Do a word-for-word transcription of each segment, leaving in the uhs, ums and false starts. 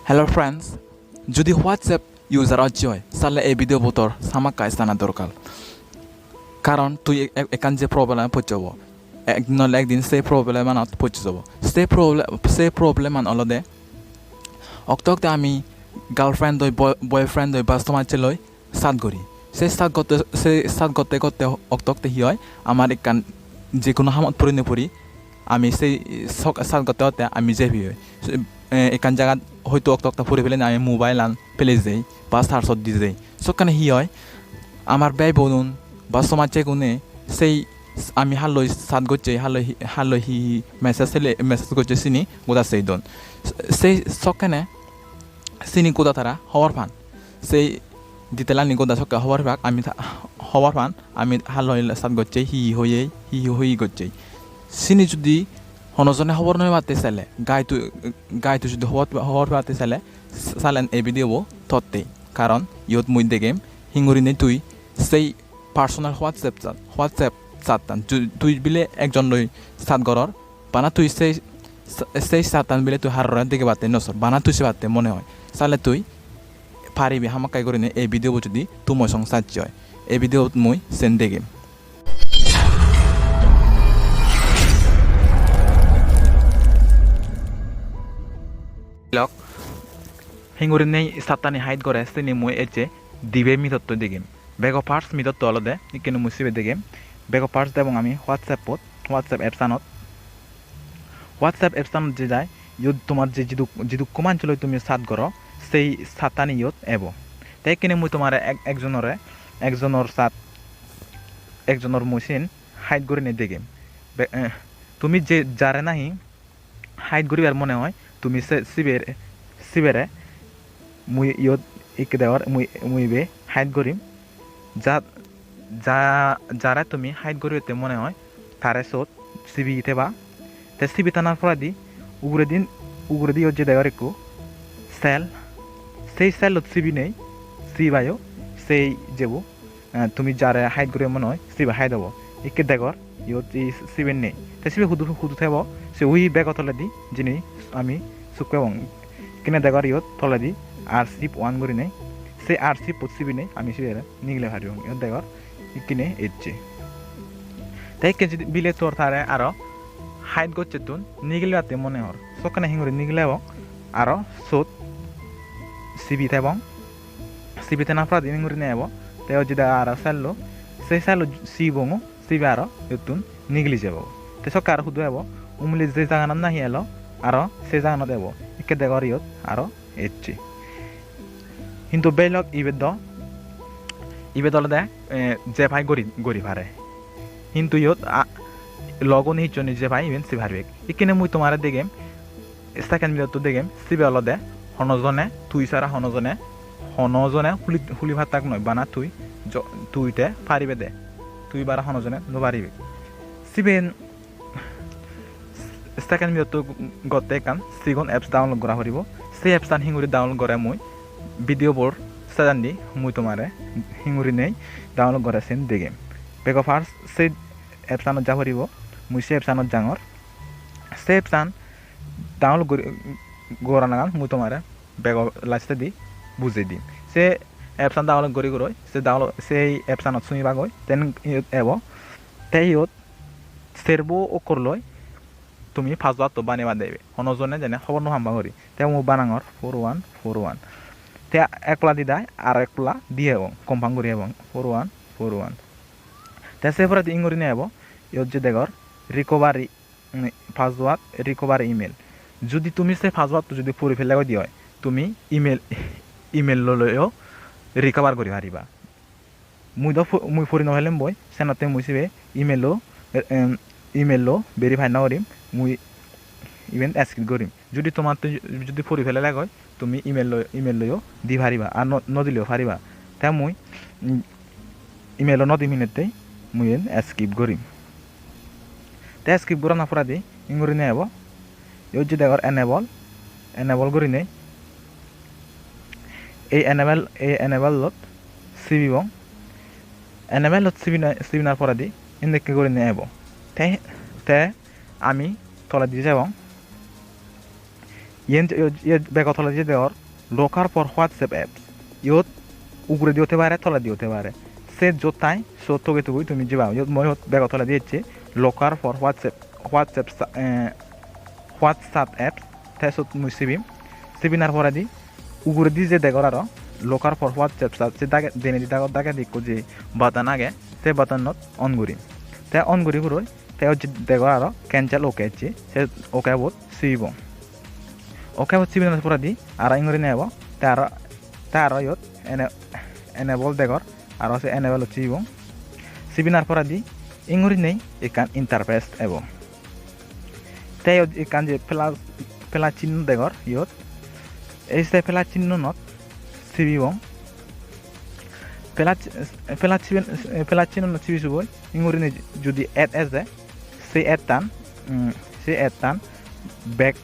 Hello friends, judi WhatsApp user ojje oi, sale ei video bo tor hamakkai sana dorkar. Karon tui ek-, ek-, ekkan je problem e pocchobo, ekdin ole ekdin se problem anot pocchobo. Se problem, se problem an olode okto okto ami girlfriend oi, boy-, boyfriend oi, ba somajje loi chat guri. Se chat gotte, se chat gotte gotte okto okto hi oi, amar ekkan je hono hamot puri no puri, ami sei sok-, chat gotte gotte ami jei pei oi. Se, eh, ekkan jagat hoito okto okto puri pelei ami mobile an pelei jei ba charge ot di jei. Sokkene hi oi, amar bhei bonun ba somajje gune sei ami halloi chat gocche, halloi hi, halloi hi hi message sele, message gocche sini goda sei don. Sei sokkene sini goda tara hobor pan. Sei detail ani goda sokke hobor pebak, ami ta-, hobor pan, ami halloi chat gocche, hi hi hoye, hi hi hoye gocche. Sini judi hono jone hobor no pebatte sele, gai tui, gai tui judi hobor, hobor pebatte sele, salen ei video bo tottei. Karon iyot mui degem, hingurinei tui sei personal WhatsApp chat, WhatsApp chat tan. Ju-, tui bile ekjon loi chat goror, bana tui sei, sei chat tan bile tui harore degebatte no sor, bana tui sebatte mone oi. Sale tui paribi hamakkai gurinei ei video bo judi tui mui song sacche oi. Ei video bot mui sen degem. Lok, hingurinei chat tani hide gore sini mui ecche dibe method oi degem. Bego first method to olode, ikkene mui sibe degem. Bego first debong ami WhatsApp-ot, WhatsApp apps-anot. WhatsApp apps-anot je jai, iyot tomar je jiduk-, jidukko manujloi tumi chat goro, sei chat-ani iyot ebo. Te ikkene mui tomare ek-, ekjonore, ekjonor chat, ekjonor mui siyen hide gurinei degem. Be-, eh, tumi je jare nahi hide guribar mone oi, tumi se sibere, sibere mui iyot ikke degor, mui, mui ibe hide gurim. Ja, ja, jare tumi hide guribatte mone oi, tare sot sibi theba. Te sibi thanar poredi uguredi, uguredi iyot je degor ekko cell, sei cell-ot sibinei, sibayo, sei jebo eh, tumi jare hide guribar mone oi, sibe hide obo. Ikke degor, iyot ei siben nei. Te sibe hudu, hudu thebo, se ui bego toledi, jini ami suk pebong. Ikkene degor iyot toledi R zip one gurinei. Se R zip-ot sibinei ami sibere nigile paribong. Iyot degor, ikkene ecche. Te ikke judi bile tor tare aro hide gocchettun nigilibatte mone hor. Sokkene hinguri nigilebong, aro sot sibi thebong. Sibi thena poredi hingurinei ebo. Te ojje de aro cell-o, se cell-o sibongo, sibe aro iyottun nigili jebo. Te sokke aro hudu ebo, umuli je jaganot nahi elo, aro se jaganot ebo. Ikke degor iyot aro ecche. Hintu belok ibet do, ibet olode, eh, je pai guri, guri pare. Hintu iyot a-, logoni hicchoni je pai iben se paribak. Ikkene mui tomare degem, second video-ttun degem, sibe olode hono jone, tui sara hono jone, hono jone huli, huli pattak noi, bana tui jo-, tui te paribede, tui bara hono jone no paribe. Siben second video-ttun gotte ekkan sigon apps download gora poribo. Se apps-an hinguri download gore mui video bor sejendi mui tomare hingurinei download gore sen degem. Bego first se apps-anot ja poribo, mui se apps-anot jangor. Se apps-an download gori, goranagan mui tomare bego lastedi bujei dim. Se apps-an download gori goroi, se download, sei apps-anot sumi bagoi, then iyot ebo. Te iyot serbo okkorloi tumi password-to banei ba debe. Hono jone jene hobor no pamba guri. Te mui banangor four one four one. Te ek polla di dai, aro ek polla di ebong, confirm guri ebong, four one four one. Te se poredi ingurinei ebo, iyot je degor recovery, mm, password recovery email. Judi tumi se password-to judi puri pele goi di oi, tumi email, email-lo loiyo recover guri pariba. Mui do pu-, mui puri no pelem boi, senotte mui sibe email-o, em, email-o verify no gorim, mui iben skip gorim. Judi tomatte judi puri pele goi, tumi email-o, email-oyo di pariba, ar no, no dileyo pariba. Te mui, mm, email-o no dim hinette mui iyen skip gorim. Te skip gorana poredi ingurinei ebo, iyot je degor enable, enable gurinei, ei enable, ei enable-ot sibibong. Enable-ot sibina-, sibinar poredi indekke gurinei ebo. Te, te ami toledi jebong. Yen je, iyot, iyot bego toledi je degor, locker for WhatsApp apps. Iyot uguredi ote pare, toledi ote pare. Se jot tai, sot toge tugoi tumi jeba. Iyot mui iyot bego toledi ecche, locker for WhatsApp, WhatsApp sa-, eh, WhatsApp apps. Te sot mui sibim. Sibinar poredi uguredi je degor aro, locker for WhatsApp chat, se dage, denedi dagot dagedi ikko je button age, se buttonot on gurim. Te on guri puroi, te iyot je degor aro cancel OK ecche, se OK bot sibibong. OK bot sibinar poredi aro ingurinei ebo, te aro, te aro iyot ene-, enable degor, aro se enable ot sibibong. Sibinar poredi ingurinei ekkan interface ebo. Te iyot ekkan je plus, plus sinno degor iyot, ei se plus sinnonot sibibong. Plus, plus siben, plus sinnonot sibi suboi, ingurinei judi add eje, se add tan, mm, se add tan back,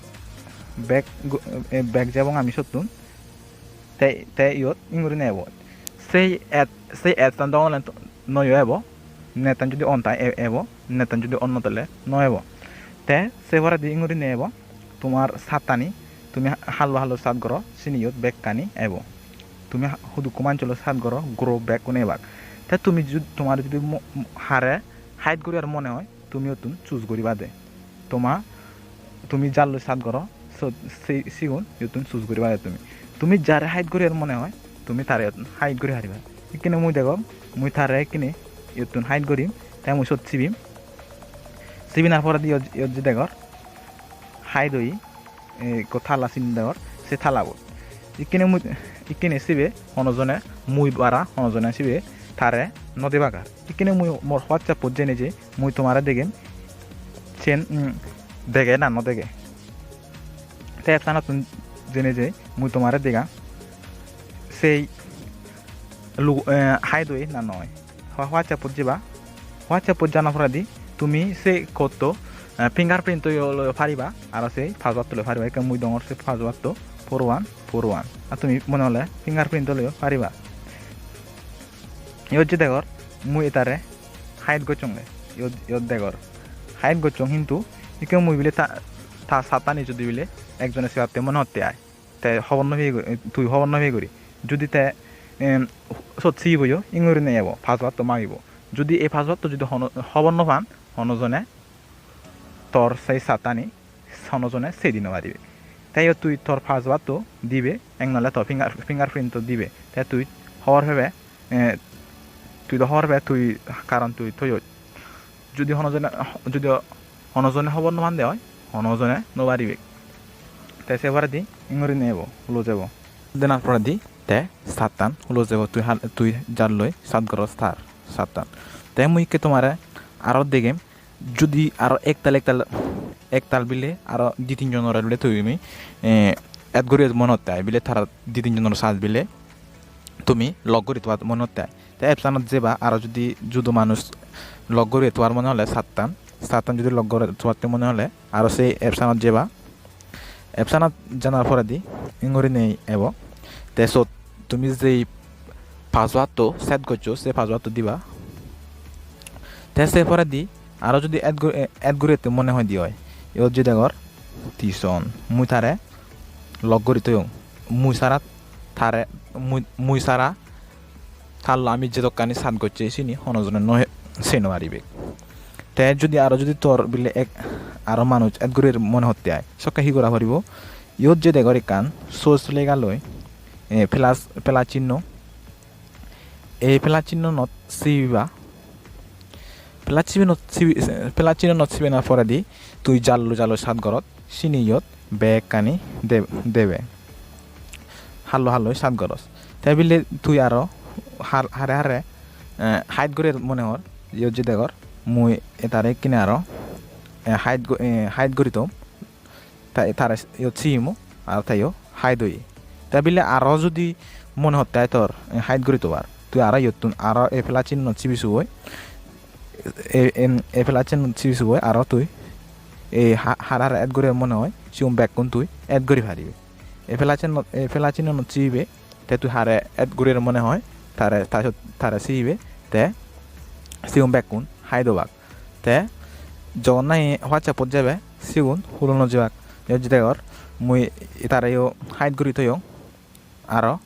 back go-, eh, back jebong ami sottun. Te, te iyot ingurinei ebo. Sei add, sei add tan dogone to-, noyo ebo. Net tan judi on tai e-, ebo, net tan judi on no tele no ebo. Te se poredi ingurinei ebo. Tomar chat tani, tumi ha-, hallo hallo chat goro, sini iyot bekkani ebo. Tumi ha-, hudukko manujjo loi chat goro, guro bekkun ebak. Te tumi jud-, tomar judi mo-, mo-, hare hide guribar mone oi, tumi ottun choose guriba de. Toma, tumi jalloi chat goro, so, se, sigun iyottun choose guriba de tumi. Tumi jare hide guribar mone oi, tumi tare iyottun hide guri pariba. Ikkine mui degong, mui tare ikkine iyottun hide gurim, te mui sot sibim. Sibinar poredi iyot, iyot je degor, hide oye, e, ekko tala sin degor, se talabot. Ikkine mui, ikkine sibe hono jone mui bara, hono jone sibe tare no debak ar. Ikkine mui mor WhatsApp-ot jeinei je mui tomare degem, siyen, mm, dege na no dege. Te app-anottun jeinei je mui tomare dega, sei lu-, eh, hide oye na no oye. Wha-, WhatsApp-ot jeba. WhatsApp-ot jana poredi tumi se code-to, eh, fingerprint-to yo loi pariba, aro se password-to loi pariba. Ikke mui dongor se password-to four one four one. Ar tumi mone hole fingerprint-to loiyo pariba. Iyot je degor, mui etare hide gocchonge. Iyot, iyot degor. Hide gocchong hintu ikke mui bile ta, ta chat-tani judi bile ekjone sebatte mone hotte ai. Te hobor no peye guri, tui hobor no peye guri. Judi te, em, sot sibibo yo, ingurinei ebo, password-to magibo. Judi ei password-to judi hono, hobor no pan, hono jone tor sei chat-tani hono jone sei di no paribe. Te iyot tui tor password-to dibe, ek nole tor finger, fingerprint-to dibe. Te tui hobor pebe, eh, tui do hobor pebe tui, karon tui toyoj. Judi hono jone, judi hono jone hobor no pande oi, hono jone no paribe. Te se poredi ingurinei ebo, hulo jebo. Denar poredi te chat-tan hulo jebo, tui hal-, tui jalloi chat goros tar chat-tan. Te mui ikke tomare aro degem, judi aro ektal, ektal, ektal bile aro di tin jonore bile tumi, eh, add guri mone hotte ai bile tara di tin jonor chat bile tumi lock guri tobar mone hotte ai. Te apps-anot jeba, aro judi judo manuj lock guri tobar mone hole chat-tan, chat-tan judi lock guri tobatte mone hole aro sei apps-anot jeba. Apps-anot janar poredi ingurinei ebo. Te sot tumi jei password-to set goccho, se password-to diba. Te se poredi aro judi add guri, add guri ette mone hoi di oi, iyot je degor Tison, mui tare lock guri toyong. Mui sara tare, mui, mui sara tallo ami jedokkani chat gocche sini hono jone no he-, sei no paribek. Te judi aro judi tor bile ek aro manuj add gurir mone hotte ai, sokke hi gora poribo? Iyot je degor ekkan source lega loi, eh, plus, plus sinno. Ei plus sinnonot sibiba. Plus sinnonot sibi-, plus sinnonot sibinar poredi tui jallo jallo chat gorot, sini iyot bekkani de-, debe. Hallo hallo chat goros. Te bile tui aro har-, hare hare, eh, hide guri mone hor, iyot je degor, mui etare ekkene aro, eh, hide go-, eh, hide guri tom. Te tare iyot siyimo, aro teyo hide oye. Te bile aro judi mone hotte ai tor, eh, hide guri tobar, tui aro iyottun aro ei plus sinnot sibi suboi. Ei, em, ei plus sinnot sibi suboi aro tui ei ha-, har har add guri mone hoi, sigun bekkun tui add guri paribe. Ei plus sinnot, ei plus sinnot sibibe, te tui hare add guri mone hoi, tare, ta siyot, tare sibibe, te sigun bekkun hide obak. Te jogon nahi WhatsApp-ot jebe, sigun hulo no jebak. Iyot je degor, Mui etareyo hide guri toyong. Aro,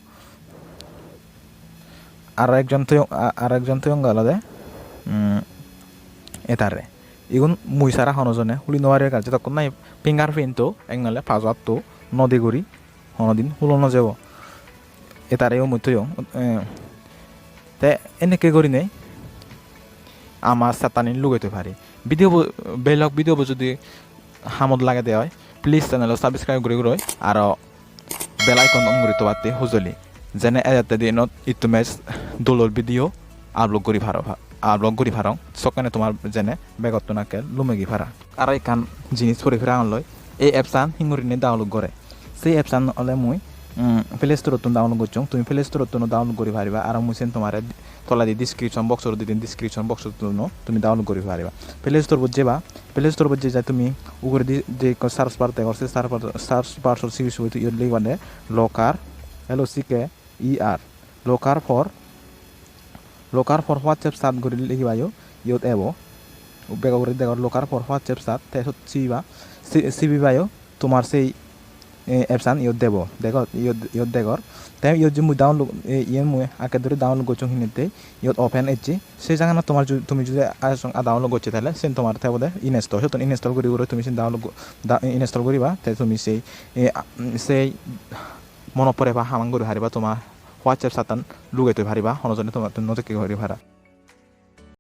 aro ekjon toyong, a-, aro ekjon toyong olode, mm, etare. Igun mui sara hono jone huli no paribo, ekkan jedokkun nahi fingerprint-o ek nole password-to no di guri honodin hulo no jebo. Etareyo mui toyong. Eh, te enekke gurinei ama chat-tani lugei toi pari. Video bo, belok video bo judi hamot lagede oi, please channel-o subscribe guri guroi, aro bell icon on guri tobatte hujoli, jene ejette dinot ittumes dol dol video upload guri paro, upload guri parong, sokkene tomar jene begottun akke lumegi para. Aro ekkan jinis puri pera loi, ei apps-an hingurine download gore. Sei apps-an ole mui, mm, Play Store-ottun download gocchong. Tumi Play Store-ottun download guri pariba, aro mui sen tomare toledi description box-ot di dim, description box-ottun tumi download guri pariba. Play Store-bot jeba, Play Store-bot jei jai tumi uguredi je ekko search bar degor, se search bar, search bar-ot sibi sibi tui iyot ligiba de Locker, L O C K E R, Locker for, Locker for WhatsApp chat guri ligibayo, iyot ebo. Bego uguredi degor Locker for WhatsApp chat, te sot sibiba, si-, sibibayo, tomar sei, eh, apps-an iyot debo, degor, iyot, iyot degor. Te iyot je mui download, eh, iyen mui akke duri download gocchong hinette, iyot open ecche. Sei jaganot tomar ju-, tumi judi asong a download gocche tale, sen tomar tebode install, siyottun install guri guri tumi sen download go-, da-, install guriba, te tumi sei, eh, a-, sei monot pore ba hamang guri pariba, toma WhatsApp chat-tan lugei toi pariba, hono jone tomattun no dekke guri para.